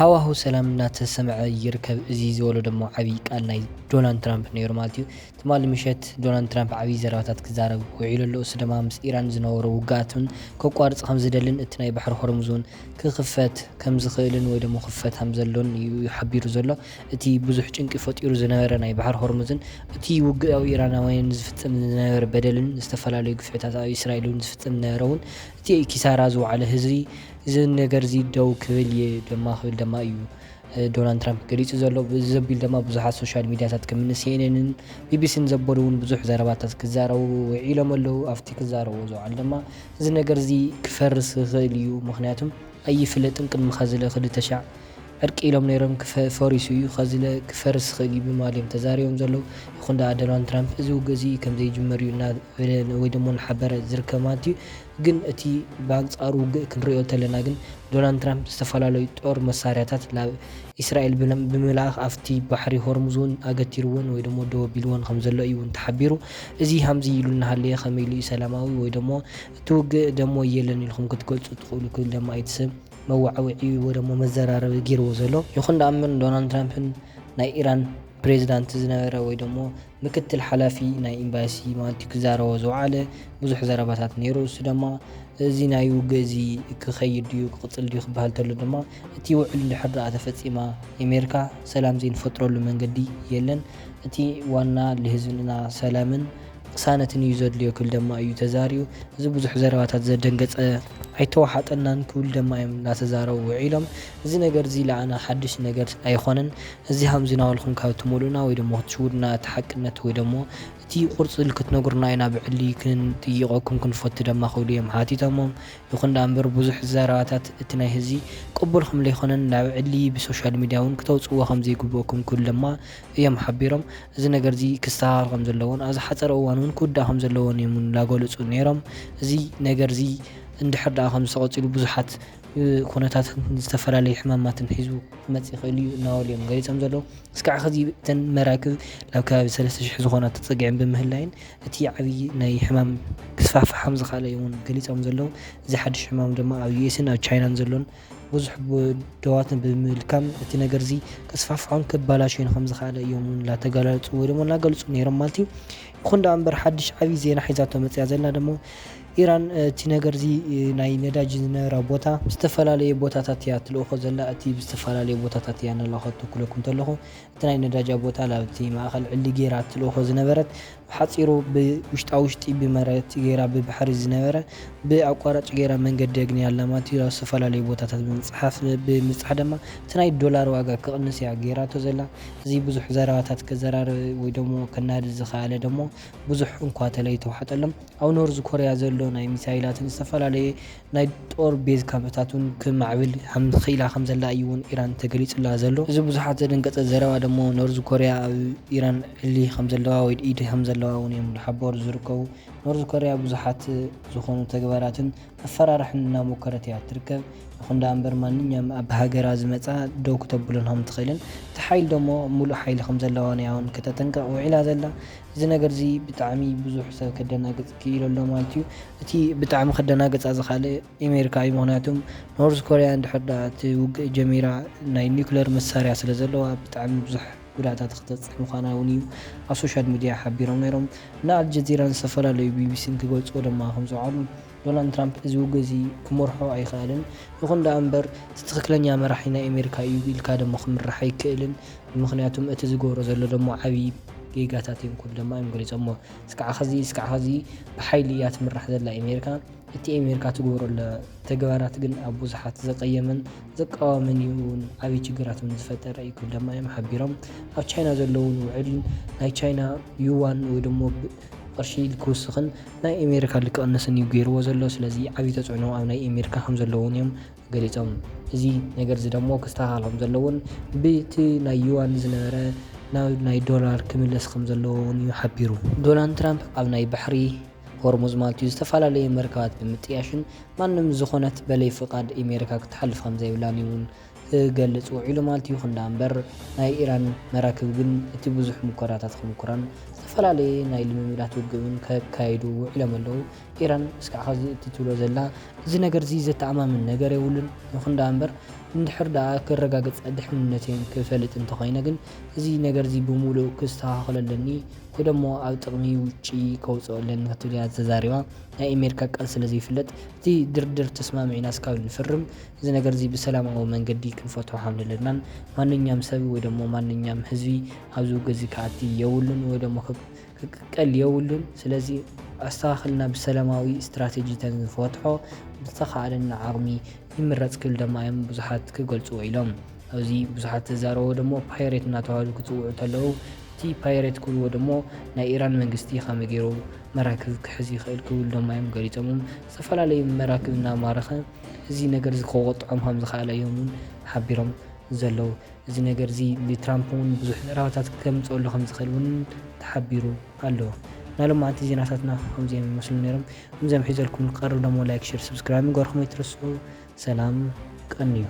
ሃዋሁ ሰላም እናተሰምዐ ይርከብ። እዚ ዝበሎ ድማ ዓብዪ ቃል ናይ ዶናልድ ትራምፕ ነይሩ ማለት እዩ። ትማሊ ምሸት ዶናልድ ትራምፕ ዓብዪ ዘረባታት ክዛረብ ውዒሉ ኣሎ። እሱ ድማ ምስ ኢራን ዝነበሮ ውግኣት እውን ከቋርጽ ከም ዝደልን እቲ ናይ ባሕሪ ሆርሙዝ እውን ክኽፈት ከም ዝኽእልን ወይ ደግሞ ክፈት ከም ዘሎን እዩ ሓቢሩ ዘሎ። እቲ ብዙሕ ጭንቂ ፈጢሩ ዝነበረ ናይ ባሕሪ ሆርሙዝን እቲ ውግእ ኣብ ኢራናውያን ዝፍጽም ዝነበረ በደልን ዝተፈላለዩ ግፍዕታት ኣብ እስራኤል እውን ዝፍጽም ዝነበረ እውን እቲ ኪሳራ ዝወዓለ ህዝቢ እዚ ነገር እዚ ደው ክብል እየ ድማ ክብል ድማ እዩ ዶናልድ ትራምፕ ገሊጹ ዘሎ። እዚ ዘቢል ድማ ብዙሓት ሶሻል ሚድያታት ከም ሲ ኤን ኤንን ቢ ቢ ሲን ዘበሉ እውን ብዙሕ ዘረባታት ክዛረቡ ውዒሎም ኣለዉ። ኣብቲ ክዛረቡ ዝወዓሉ ድማ እዚ ነገር እዚ ክፈርስ ይኽእል እዩ፣ ምኽንያቱም ኣይፍለጥን ቅድሚ ኸዚ ለ ክልተ ሻዕ ዕርቂ ኢሎም ነይሮም፣ ክፈ- ፈሪሱ እዩ፣ ኸዚ ለ ክፈርስ ይኽእል እዩ ብምባል እዮም ተዛሪቦም ዘለዉ። ይኹን ደኣ ዶናልድ ትራምፕ እዚ ውግእ እዚ ከም ዘይጅመር እዩ እናበለ ወይ ደሞ እናሓበረ ዝርከብ ማለት እዩ። ግን እቲ ብኣንጻሩ ውግእ ክንሪኦ እንተለና ግን ዶናልድ ትራምፕ ዝተፈላለዩ ጦር መሳርያታት ናብ እስራኤል ብለ- ብምልኣኽ ኣብቲ ባሕሪ ሆርሙዝ እውን ኣገቲርዎን ወይ ደሞ ደው ኣቢልዎን ከም ዘሎ እዩ እውን ተሓቢሩ። እዚ ሃምዚ ኢሉ እናሃለየ ከመይ ኢሉ እዩ ሰላማዊ ወይ ደሞ እቲ ውግእ ደሞ የለን ኢልኩም ክትገልጹ ትኽእሉ ክብል ደማ እቲ ሰብ መዋዕውዒ ወይ ደሞ መዘራረቢ ገይርዎ ዘሎ። ይኹን ደኣ እምበር ዶናልድ ትራምፕን ናይ ኢራን ፕሬዚዳንት ዝነበረ ወይ ደሞ ምክትል ሓላፊ ናይ ኤምባሲ ማለት እዩ ክዛረቦ ዝወዓለ ብዙሕ ዘረባታት ነይሩ። እሱ ደማ እዚ ናይ ውግእ እዚ ክኸይድ ድዩ ክቕጽል ድዩ ክበሃል ተሎ ድማ እቲ ውዕል እንድሕር ደኣ ተፈጺማ ኣሜሪካ ሰላም ዘይንፈጥረሉ መንገዲ የለን። እቲ ዋና ልህዝብና ሰላምን ቅሳነትን እዩ ዘድልዮ ክብል ደማ እዩ ተዛሪቡ። እዚ ብዙሕ ዘረባታት ዘደንገጸ ኣይተዋሓጠናን ክብል ደማ እዮም እናተዛረቡ ውዒሎም። እዚ ነገር እዚ ለኣና ሓድሽ ነገር ኣይኾነን። እዚ ሃምዚ ናበልኩም ካብ ትመልኡና ወይ ደሞ ክትሽውዱና እቲ ሓቅነት ወይ ደሞ እቲ ቁርጺ ክትነግሩና ኢና ብዕሊ ክንጥይቐኩም ክንፈቱ ደማ ክብሉ እዮም ሓቲቶሞም። ይኹን ደኣ እምበር ብዙሕ ዘረባታት እቲ ናይ ህዝቢ ቅቡል ከም ዘይኮነን ናብ ዕሊ ብሶሻል ሚድያ እውን ክተውጽእዎ ከም ዘይግብኦኩም ክብል ደማ እዮም ሓቢሮም። እዚ ነገር እዚ ክስተኻኸል ከም ዘለዎን ኣብ ዝሓጸረ እዋን እውን ክውዳእ ከም ዘለዎን እዮም እውን ላገለጹ ነይሮም። እዚ ነገር እዚ እንድሕር ደኣ ከም ዝተቐጺሉ ብዙሓት ኩነታትን ዝተፈላለዩ ሕማማትን ሒዙ ክመጽእ ይኽእል እዩ እናበሉ እዮም ገሊጾም ዘለዉ። እስካዕ ኸዚ እተን መራክብ ናብ ከባቢ ሰለስተ ሽሕ ዝኾና ተጸጊዐን ብምህላይን እቲ ዓብዪ ናይ ሕማም ክስፋሕፋሕ ከም ዝኸኣለ እዮም እውን ገሊጾም ዘለዉ። እዚ ሓድሽ ሕማም ድማ ኣብ ዩ ኤስን ኣብ ቻይናን ዘሎን ብዙሕ ብ- ደዋትን ብምልካም እቲ ነገር እዚ ከስፋሕፍሖን ከባላሽዮን ከም ዝኸኣለ እዮም እውን እናተገላለጹ ወይ ድማ እናገልጹ ነይሮም ማለት እዩ። ይኹን ደኣ እምበር ሓድሽ ዓብዪ ዜና ሒዛቶ መጽያ ዘላ ደሞ ኢራን እቲ ነገር እዚ ናይ ነዳጅ ዝነበራ ቦታ ዝተፈላለየ ቦታታት እያ ትልእኾ ዘላ። እቲ ብዝተፈላለየ ቦታታት እያ እናላኸቶ ክብለኩም እንተለኹ እቲ ናይ ነዳጃ ቦታ ላብቲ ማእኸል ዕሊ ጌራ ትልእኾ ዝነበረት ብሓፂሩ ብውሽጣ ውሽጢ ብመሬት ጌራ ብባሕሪ ዝነበረ ብኣቋራጭ ጌራ መንገዲ ኣግንያ ኣላ ማለት እዩ። ናብ ዝተፈላለዩ ቦታታት ብምፅሓፍ ብምፅሓ ድማ እቲ ናይ ዶላር ዋጋ ክቕንስ እያ ጌራቶ ዘላ። እዚ ብዙሕ ዘረባታት ከዘራርብ ወይ ደሞ ከናድድ ዝኸኣለ ደሞ ብዙሕ እንኳ ተለይተዋሕጠሎም ኣብ ኖርዝ ኮርያ ዘሎ ናይ ሚሳይላትን ዝተፈላለየ ናይ ጦር ቤዝ ካምፕታት እውን ክማዕብል ከም ክኢላ ከም ዘላ እዩ እውን ኢራን ተገሊጹላ ዘሎ። እዚ ብዙሓት ዘደንገጸ ዘረባ ደሞ ኖርዝ ኮርያ ኣብ ኢራን ዕሊ ከም ዘለዋ ወይ ኢድ ከም ዘለዋ እውን እዮም ዝሓበሩ ዝርከቡ። ኖርዝ ኮርያ ብዙሓት ዝኾኑ ተግባራትን መፈራርሕን እናሞከረት እያ ትርከብ። ይኹን ደኣ እምበር ማንኛውም ኣብ ሃገራ ዝመጻ ደው ክተብሎን ከም ትኽእልን እቲ ሓይሊ ደሞ ሙሉእ ሓይሊ ከም ዘለዋ ንያ እውን ከተጠንቀቕ ውዒላ ዘላ። እዚ ነገር እዚ ብጣዕሚ ብዙሕ ሰብ ከደናግጽ ክኢሉ ኣሎ ማለት እዩ። እቲ ብጣዕሚ ከደናግጻ ዝኸኣለ ኣሜሪካ እዩ። ምኽንያቱም ኖርዝ ኮርያ እንድሕር ደኣ እቲ ውግእ ጀሚራ ናይ ኒውክለር መሳርያ ስለ ዘለዋ ብጣዕሚ ብዙሕ ጉድኣታት ክተብጽሕ ምዃና እውን እዩ ኣብ ሶሻል ሚድያ ሓቢሮም ነይሮም። እና ኣልጀዚራን ዝተፈላለዩ ቢ ቢ ሲን ክገልጽዎ ድማ ከም ዝወዓሉ ዶናልድ ትራምፕ እዚ ውግእ እዚ ክመርሖ ኣይኸኣልን። ይኹን ደኣ እምበር እቲ ትኽክለኛ መራሒ ናይ ኣሜሪካ እዩ ኢልካ ደሞ ክምራሕ ኣይክእልን። ምኽንያቱም እቲ ዝገብሮ ዘሎ ደሞ ዓብዪ ጌጋታት እዮም ክብሉ ድማ እዮም ገሊጾሞ። እስካዕ ኸዚ እስካዕ ኸዚ ብሓይሊ እያ ትምራሕ ዘላ ኣሜሪካ። እቲ ኣሜሪካ ትገብሮ ዘላ ተግባራት ግን ኣብ ብዙሓት ዘቐየመን ዘቃወመን እዩ እውን ዓብዪ ችግራት እውን ዝፈጠረ እዩ ክብል ድማ እዮም ሓቢሮም። ኣብ ቻይና ዘለውን ውዕል ናይ ቻይና ዩዋን ወይ ደሞ ብ- ቅርሺ ክውስኽን ናይ ኣሜሪካ ክቕንስን እዩ ገይርዎ ዘሎ። ስለዚ ዓብዪ ተፅዕኖ ኣብ ናይ ኣሜሪካ ከም ዘለውን እዮም ገሊፆም። እዚ ነገር እዚ ደሞ ክስተኻኸል ከም ዘለዎን ብቲ ናይ ዩዋን ዝነበረ ናብ ናይ ዶላር ክምለስ ከም ዘለዎ እውን እዩ ሓቢሩ። ዶናልድ ትራምፕ ኣብ ናይ ባሕሪ ሆርሙዝ ማለት እዩ ዝተፈላለየ መርከባት ብምጥያሽን ማንም ዝኾነት በለይ ፍቓድ ኣሜሪካ ክትሓልፍ ከም ዘይብላን እዩ እውን ክገልጽ ውዒሉ ማለት እዩ። ይኹን ደኣ እምበር ናይ ኢራን መራክብ ግን እቲ ብዙሕ ሙከራታት ክምኩራን ዝተፈላለየ ናይ ልምምዳት ውግእ እውን ከካይዱ ውዒሎም ኣለዉ። ኢራን እስካዕ ኸዚ እቲ ትብሎ ዘላ እዚ ነገር እዚ ዘተኣማምን ነገር የብሉን። ይኹን ደኣ እምበር እንድሕር ደኣ ክረጋገጽ ድሕንነተይን ክፈልጥ እንተኾይነ ግን እዚ ነገር እዚ ብምሉእ ክስተኻኸሎ ኣለኒ ወይ ደሞ ኣብ ጥቕሚ ውጪ ከውፅኦ ኣለኒ ክትብል እያ ተዛሪባ። ናይ ኣሜሪካ ቃል ስለ ዘይፍለጥ እቲ ድርድር ተስማሚዕና እስካብ ንፍርም እዚ ነገር እዚ ብሰላማዊ መንገዲ ክንፈትሖ ከም ዘለናን ማንኛም ሰብ ወይ ደሞ ማንኛም ህዝቢ ኣብዚ ውግእ እዚ ክኣቲ የብሉን ወይ ደሞ ክቅቀል የብሉን። ስለዚ ኣስተኻኽልና ብሰላማዊ ስትራቴጂታት ንፈትሖ ብዝተኻእለና ዓቕሚ ይምረፅ ክብል ደማ እዮም ብዙሓት ክገልፅዎ ኢሎም። ኣብዚ ብዙሓት ተዛረቦ ደሞ ፓይሬት እናተባህሉ ክፅውዑ እንተለዉ እቲ ፓይሬት ክብልዎ ደሞ ናይ ኢራን መንግስቲ ከመይ ገይሩ መራክብ ክሕዝ ይኽእል ክብሉ ደማ እዮም ገሊፆም። ዝተፈላለዩ መራክብ እናማረኸ እዚ ነገር እዚ ክወጥዖም ከም ዝኸኣለ እዮም እውን ሓቢሮም ዘለዉ። እዚ ነገር እዚ ንትራምፕ እውን ብዙሕ ዘረባታት ከምፅኣሉ ከም ዝኽእል እውን ተሓቢሩ ኣሎ። ናይ ሎማዓንቲ ዜናታትና ከምዚኦም ይመስሉ ነይሮም። ከምዚኦም ሒዘልኩም ክቐርብ ደሞ ላይክ፣ ሼር፣ ሰብስክራይብ ምግባርኩም ኣይትረስዑ። ሰላም ቀንዩ።